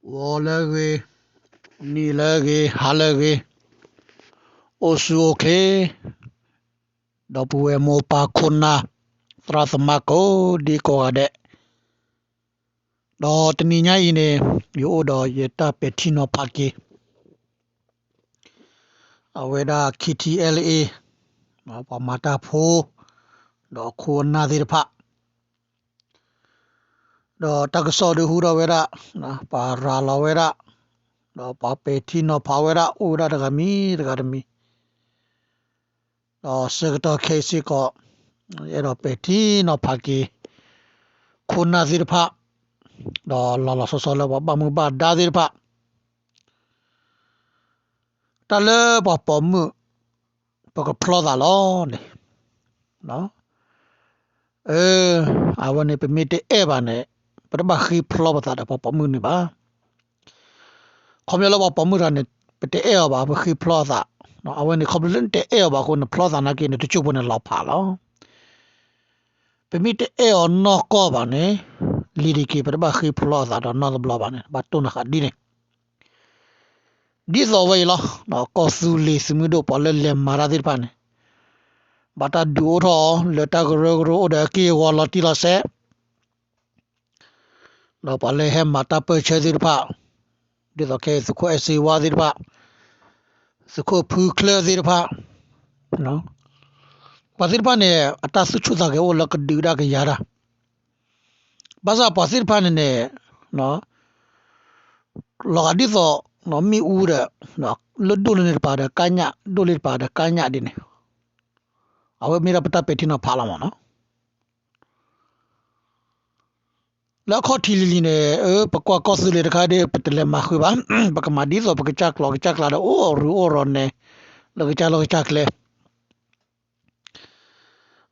ဂီၤလၢအဂ့ၤ, နံၤလၢအဂ့ၤ, ဟါလၢအဂ့ၤ, အိၣ်ဆူၣ်အိၣ်ချ့, ဒီပုၢ်ဝဲၢ်မိၢ်ပၢ်ခိၣ်နၢ်, သရၣ်သမါကိးဒံကိးဂၤဒဲး, ဒီးတနံၤညါအံၤန့ၣ် ယအိၣ်ဒီးယတၢ်ပဲာ်ထံနီၤဖးက့ၤ အဝဲဒၣ် ခ့ထံအဲလ်အ့ ပှၤမၤတၢ်ဖိ ဒီးခိၣ်နၢ်သ့ၣ်တဖၣ် ဒီးတၢ်ကစီၣ်ဒုးဟူထီၣ်ဝဲဒၣ်, ပှၤရၤလီၤဝဲဒၣ်, ဒီးပှၤပဲာ်ထံနီၤဖးဝဲဒၣ် အိၣ်ဝဲဒၣ်တဂၤမံၤတဂၤတမံၤ, ဒီးဆၢကတီၢ်ခဲအံၤစ့ၢ်ကီး ယအဲၣ်ဒိးပဲာ်ထံနီၤဖးက့ၤ ခိၣ်နၢ်သ့ၣ်တဖၣ်, ဒီးလီၤလီၤဆီဆီလၢပှၤဘၣ်မူဘၣ်ဒါသ့ၣ်တဖၣ် တၢ်လၢပှၤပိာ်မုၣ် ပကဖျီသးလီၤန့ၣ်, အဝဲန့ၣ် ပမ့ၢ်တအဲၣ်ဘၣ်န့ၣ် ပတဘၣ်ဃ့ဖျီပသးဒီးပှၤပိာ်မုၣ်န့ၣ်ဘၣ်. ခီဖျိလၢပှၤပိာ်မုၣ်တဂၤန့ၣ် ပတအဲၣ်အီၤဘၣ် ပဃ့ဖျီအသး, အဝဲန့ၣ် ခီဖျိလၢနတအဲၣ်အီၤဘၣ်အဃိ နဖျီသးနာ်က့ နတစိၢ်ဖိန့ၣ်လီၤဖးလီၤ. ပမ့ၢ်တအဲၣ်အီၤနီၢ်ကီၢ်ဘၣ်န့ၣ် လံၤတက့ၤ ပတဘၣ်ဃ့ဖျီအသးဒီးနီတဘျီဘၣ်န့ၣ် ဘၣ်တိၢ်နၤဃးဒ်န့ၣ် ဒ်သိးဝဲအံၤလီၤ. ကီၢ်သူလ့ၤသုးမုၢ်ဒိၣ် ပှၤလၢလဲၤမၤတၢ်သ့ၣ်တဖၣ်န့ၣ် ဘၣ်တၢ်ဒုးအိၣ်ထီၣ်အီၤ လၢတၢ်ကရၢကရိအိၣ်ဒီးအက့ၢ်အဂီၤလီၤတံၢ်လီၤဆဲး, ဒီးပှၤလၢဟဲမၤတၢ်ပၢၢ်ဆၢသ့ၣ်တဖၣ်, ဒ်သိးခဲအံၤသုးခိၣ်အဲၣ်စ့ဝါသ့ၣ်တဖၣ်, သုးခိၣ်ဖုချၢၣ်သ့ၣ်တဖၣ်, ပှၤသ့ၣ်တဖၣ်န့ၣ် အတၢ်သူၣ်ဆူၣ်သးဂဲၤအိၣ်လၢကဒုးတၢ်ကယၤတၢ်, ဘၣ်ဆၣ်ပှၤသ့ၣ်တဖၣ်န့ၣ်န့ၣ် လီၤဂာ်ဒ်သိး မ့ၣ်အူဒီး လၢဒိၣ်လၢန့ၣ်တပၤဒီးကါညၣ် ဒိၣ်လၢတပၤဒီးကါညၣ်ဒ်န့ၣ်, အဝဲမ့ၢ်ဒၣ်ပတၢ်ပဲာ်ထံနီၤဖးလီၤမ့ၢ်နီၤ. လၢအခီၣ်ထံးလံၤလံၤန့ၣ် ပကွၢ်ကီၢ်သူလ့ၤတခါဒီး ပတလဲၤမၤဃုာ်ဘၣ်, ပကမၤဒ်သိးပကစၢ်ကျိာ်ကစၢ်ကျါဒီး အိၣ်အရူအိၣ်ရီၤနဲ လၢကစၢ်လီၢ်ကစၢ်ကျဲ ဒီး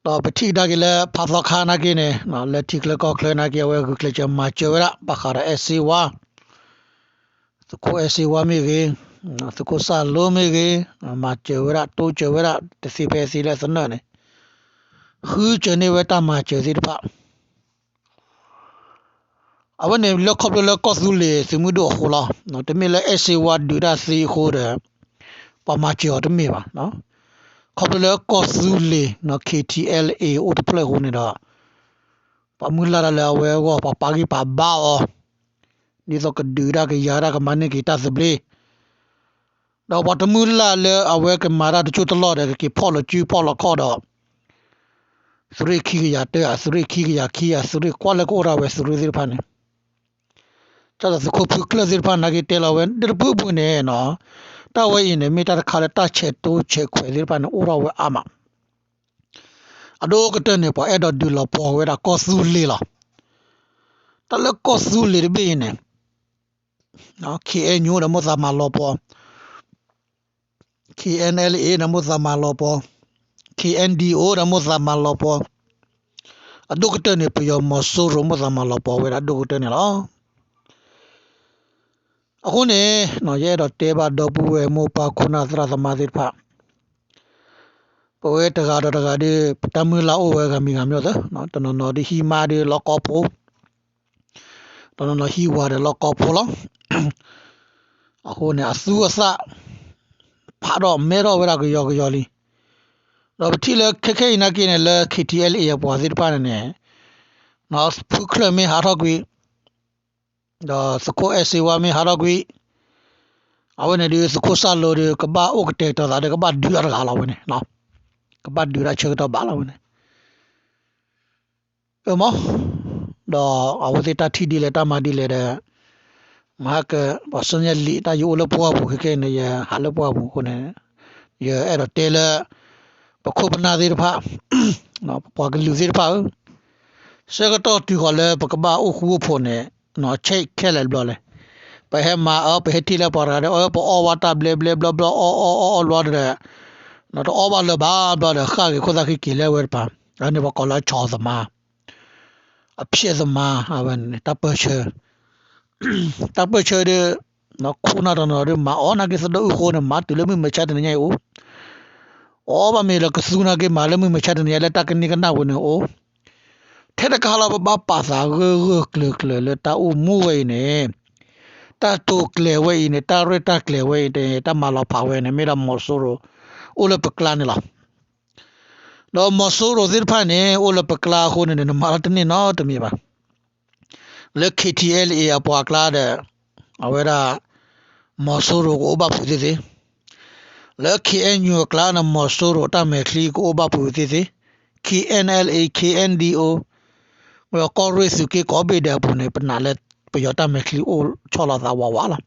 ပထံၣ်ကဒါက့ၤလၢဖးသီခါနာ်က့န့ၣ် လၢထံချၢကီၢ်ချၢနာ်က့ အဝဲဂုာ်ကျဲးစၢးမၤစၢၤဝဲဒၣ် ဘၣ်ဃးဒီးအဲၣ်စ့ဝါ, သုးခိၣ်အဲၣ်စ့ဝါမ့ၢ်ဂ့ၤ, သုးခိၣ်စၢ်လိမ့ၢ်ဂ့ၤ, မၤစၢၤဝဲဒၣ် တိစၢၤဝဲဒၣ် တသ့ဖဲအသ့လၢသနၢၣ်န့ၣ်, ဃုစၢၤန့ၢ်ဝဲတၢ်မၤစၢၤသ့ၣ်တဖၣ် အဝဲန့ၣ်လၢခီဖျိလၢကီၢ်သူလ့ၤသုးမုၢ်ဒိၣ်အဃိလီၤ. တမ့ၢ်လၢအဲၣ်စ့ဝါဒုးတၢ်သ့အဃိဒီး ပှၤမၤစၢၤအီၤတမ့ၢ်ဘၣ်. ခီဖျိလၢကီၢ်သူလ့ၤ ခ့ထံအဲလ်အ့ အိၣ်တဖျၢၣ်အဃိန့ၣ်ဒီး ပှၤမုၢ်လၢ်တၢ်လၢအဝဲအဂီၢ် ပှၤပာ်ဂံၢ်ပာ်ဘါအီၤ, ဒ်သိးကဒုးတၢ်ကယၤတၢ်ကမၤန့ၢ်က့ၤတၢ်သဘျ့ ဒီးပှၤတမုၢ်လၢ်လၢအဝဲကမၤတၢ်တစိၢ်တလီၢ်ဒီး ကက့ၤဖီၣ်လီၤစုဖီၣ်လီၤခီၣ်ဒီး သုးရ့ၣ်ခံကယၤတၢ သုးရ့ၣ်ခံကယၤခံ သုးရ့ၣ်ကွၢ်လၢကအိၣ်ထီၣ်ဝဲသုးရ့ၣ်သ့ၣ်တဖၣ်န့ၣ်, ဒ်သိးသုးခိၣ်ဖုချၢၣ်သ့ၣ်တဖၣ်နာ်က့တဲလီၤဝဲ ဒ်တပူၤပူၤန့ၣ်နီၤ, တၢ်ဝဲအံၤန့ၣ် မ့ၢ်တၢ်တခါလၢတၢ်ဆဲးတိဆဲးခွဲးသ့ၣ်တဖၣ်န့ၣ် အိၣ်ထီၣ်ဝဲအါမး အဒိၣ်ကတၢၢ်န့ၣ် ပှၤအဲၣ်ဒိးဒုးလီၤပှီၢ်ဝဲဒၣ်ကီၢ်သူလ့ၤလီၤ. တၢ်လၢကီၢ်သူလ့ၤတဘ့ၣ်အံၤန့ၣ် ခ့အဲၣ်ယူၣ်အိၣ်ဒီးမိၣ်သးမၤလီၤပှီၢ်, ခ့အဲၣ်အဲၣ်လ်အ့ဒီးမိၣ်သးမၤလီၤပှီၢ်, ခ့အဲၣ်ဒံၣ်အိၣ်ဒီးမိၣ်သးမၤလီၤပှီၢ်, အဒိၣ်ကတၢၢ်န့ၣ် ပယီၤမီၤစိရိၤမိၣ်သးမၤလီၤပှီၢ်ဝဲဒၣ်အဒိၣ်ကတၢၢ်န့ၣ်လီၤ. အဃိန့ၣ် ယအဲၣ်ဒိးတဲဘၣ်ဒီပုၢ်ဝဲၢ်မိၢ်ပၢ်ခိၣ်နၢ်သရၣ်သမါသ့ၣ်တဖၣ်, ပဝဲတဂၤဒီးတဂၤဒီး ပတၢ်မုၢ်လၢ်အိၣ်ဝဲဂၤမံၤဂၤမံၤသၢ, တနီၤနီၤဒီးဟံးမါဒီးလီၢ်ကီၢ်ဖိ, တနီၤနီၤဟံးဝၤဒီးလီၢ်ကီၢ်ဖိလီၤ. အဃိန့ၣ် အသူအသၣ် ဖးထီၣ်မဲထီၣ်ဝဲဒၣ်ကယီကယီလံ. ဒီးပထံၣ်လၢခဲခဲအံၤနာ်က့န့ၣ် လၢ ခ့ထံအဲလ်အ့ အပှၤသ့ၣ်တဖၣ်န့ၣ်န့ၣ် ဖုချၢၣ်မ့ၢ်ဟးထီၣ်ကွံာ် ဒီးသုးခိၣ်အဲၣ်စ့ဝါမ့ၢ်ဟးထီၣ်ကွံာ်, အဝဲန့ၣ်ဒီးသုးခိၣ်စၢ်လိဒီး ကဘၣ်အိၣ်ကတဲာ်ကတီၤသးဒီး ကဘၣ်ဒုးတၢ်တဂၤလီၤဝဲန့ၣ်, ကဘၣ်ဒုးတၢ်ဆၢကတီၢ်ဘၣ်လီၤဝဲန့ၣ်. အၢမး, ဒီးအဝဲသ့ၣ်တၢ်ထံၣ်ဒ်လဲၣ်တၢ်မၤဒ်လဲၣ်ဒီး မဟါက ပှၤစံၣ်ညီၣ်လံာ်တၢ်ယအိၣ်လၢပှၢ်ပူၤခဲခဲန့ၣ် ယဟးလၢပှၢ်ပူၤအဃိန့ၣ် ယအဲၣ်ဒိးတဲလၢ ပခိၣ်ပနၢ်သ့ၣ်တဖၣ်, ပပှၤကလုာ်သ့ၣ်တဖၣ်ဧၢ, ဆၢကတီၢ်တုၤဃီၤလၢပကဘၣ်အိၣ်ဃူအိၣ်ဖိးန့ၣ် ဆဲးခဲလၢာ်တဘျီလဲၣ်. ပဟဲမၤအၢ ပဟဲထံၣ်လၢပှၤတဂၤဒီး အၢ ပအီၣ်ဝဲတၢ်ဘျဲဘျဲဘျီဘျီ အီၣ်အီၣ်အီၣ်အီၣ်ဘျီဒီး တအီၣ်ဘၣ်လၢၤဘၣ်ဘျီဒီး ဃၣ်က့ၤခိၣ်သၣ်ခံက့ၤလၢဝဲတပၤ, အန့ၣ်ပှၤကိးလၢအဆီၣ်သမါ အဖျဲၣ်သမါ အဝဲန့ၣ် တၢ်ပၢၢ်ဆၢ, တၢ်ပၢၢ်ဆၢဒီး ခိၣ်နၢ်တနီၤဒီး မၤအီၣ်နာ်က့သဒၢအုၣ်ဃိန့ၣ် မၤတုၤလၢမုၢ်မဆါတနံၤညါအံၤအိၣ်, အီၣ်ဘၣ်မ့ၢ်လၢကသူနာ်က့ မၤလၢမုၢ်မဆါတနံၤညါလၢတၢ်ကနံၣ်ကနၣ်ဝဲန့ၣ်အိၣ်, ထဲတခါလီၤ ပဘၣ်ပာ်သးဂၢၢ်ဂၢၢ်ကျၢၤကျၢၤလၢတၢ်အိၣ်မူဝဲအံၤန့ၣ်, တၢ်တိာ်ကျဲၤဝဲအံၤန့ၣ် တၢ်ရဲၣ်တၢ်ကျဲၤဝဲအံၤ တၢ်မၤလီၤဖးဝဲန့ၣ် မ့ၢ်ဒၣ်မီၤစိရိၤ အိၣ်လၢပကျါန့ၣ်လီၤ. ဒီးမီၤစိရိၤသ့ၣ်တဖၣ်န့ၣ် အိၣ်လၢပကျါအဃိန့ၣ် နမၤလီၤတန့ၢ်နီတမံၤဘၣ်. လၢ K T L A အပှၤကျါဒီး အဝဲဒၣ် မီၤစိရိၤကအိၣ်ဘၣ်ဖုးသ့သ့, လၢ K N U အကျါန့ၣ် မီၤစိရိၤတၢ်မဲာ်ချံကအိၣ်ဘၣ်ဖုးသ့သ့, K N L A, K N D O ကီၢ်ရ့ၣ်သုးက့ကိးဘ့ၣ်ဒဲးအပူၤန့ၣ် ပနာ်လၢ ပယီၤတၢ်မဲာ်ချံအိၣ်ဆီလီၤသးဝးဝးလီၤ.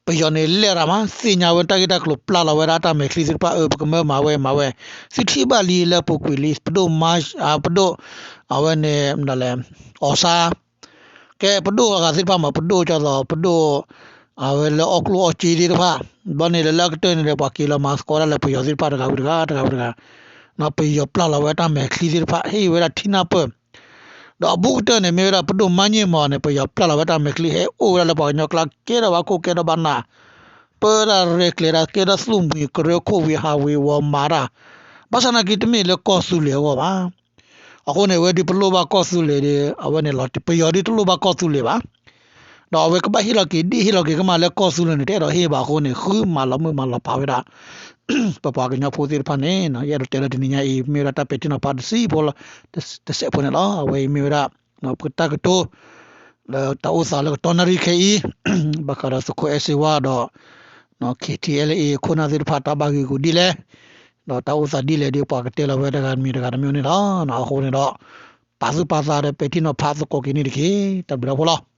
ပယီၤန့ၣ်လဲၤရၤမး သ့ၣ်ညါဝဲတၢ်ဂ့ၢ်တၢ်ကျိၤ ပျၢ်လီၤဝဲဒၣ်တၢ်မဲာ်ချံသ့ၣ်တဖၣ် အၢ ပကမၢမၤဝဲမၤဝဲ, သုထံၣ်ဘၣ်လံလၢပူၤကွံာ်လံ ပဒိၣ်မါ ပဒိၣ် အဝဲန့ၣ် မနုၤလဲၣ် အီၣ်ဆါ ကဲ ပဒိၣ်အဂၤသ့ၣ်တဖၣ်မး ပဒိၣ်ကၠီသီး ပဒိၣ် အဝဲလၢအီၣ်ကျိၣ်အီၣ်စ့သ့ၣ်တဖၣ်, ဘီန့ၣ်လၢလၢအကတၢၢ်န့ၣ်ဒီး ပှၤက့ၤလီၤမၤသကိးဒၣ်လၢပယီၤသ့ၣ်တဖၣ်တဂၤဝံၤတဂၤ တဂၤဝံၤတဂၤ, ပယီၤပျၢ်လီၤဝဲတၢ်မဲာ်ချံသ့ၣ်တဖၣ် ဟ့ၣ်ဝဲဒၣ်ထံနၢ်ပၢၢ်, ဒီးအဘူးကတၢၢ်န့ၣ် မ့ၢ်ဝဲဒၣ်ပဒိၣ်မါန့ၢ်မီၤန့ၣ် ပယီၤပျၢ်လီၤဝဲတၢ်မဲာ်ချံ ဟဲအိၣ်ဝဲဒၣ်လၢပှၤကညီကျါ ကဲထီၣ်ဘၣ်ခိၣ်ကဲထီၣ်ဘၣ်နၢ်, ပၢဝဲဒၣ်ရဲၣ်ကျဲၤဒၣ် ကဲထီၣ်သူၣ်မှံၤကရၢခိၣ်ဝံၤဟးဝ့ၤဝီၤမၤတၢ်, ဘၣ်ဆၣ်နာ်က့တမ့ၢ်လၢကီၢ်သူလ့ၤအဂီၢ်ဘၣ်. အဃိန့ၣ် အဝဲဒ်ပလိၣ်ဘၣ်ကီၢ်သူလ့ၤဒီး အဝဲန့ၣ်လီၤတံၢ် ပယီၤဒ်တလိၣ်ဘၣ်ကီၢ်သူလ့ၤဘၣ်. ဒီးအဝဲကဘၣ်ဟ့ၣ်လီၤက့ၤ ဒ်ဟ့ၣ်လီၤက့ၤကမၣ်လၢကီၢ်သူလ့ၤန့ၣ် တအဲၣ်ဒိးဟ့ၣ်ဘၣ်အဃိန့ၣ် ဃုမၤလီၤမုၢ်မၤလီၤဖးဝဲဒၣ် ပပှၤကညီဖိသ့ၣ်တဖၣ်န့ၣ် ယအဲၣ်ဒိးတဲလၢတနံၤညါအံၤ မ့ၢ်ဝဲဒၣ်တၢ်ပဲာ်ထံနီၤဖးတစဲးဖိလီၤ, တစဲးဖိန့ၣ်လီၤ. အဝဲအံၤမ့ၢ်ဝဲဒၣ် ပတၢ်ကတိၤ လၢတၢ်အိၣ်သးလၢကတီၢ်နၣ်ရံၣ်ခဲအံၤ ဘၣ်ဃးဒီးသုးခိၣ်အဲၣ်စ့ဝါဒီး K T L A ခိၣ်နၢ်သ့ၣ်တဖၣ် တၢ်ဘၣ်ဂ့ၢ်ဂူာ်ဒ်လဲၣ်, ဒီးတၢ်အိၣ်သးဒ်လဲၣ်ဒီး ပှၤကတဲလီၤဝဲတဂၤတမံၤတဂၤတမံၤန့ၣ်လီၤ. အဃိန့ၣ်ဒီး ပာ်သူၣ်ပာ်သးဒီးပဲာ်ထံနီၤဖးသကိးက့ၤန့ၣ်တက့ၢ်. တၢ်ဘျုးလီၤဖိလီၤ.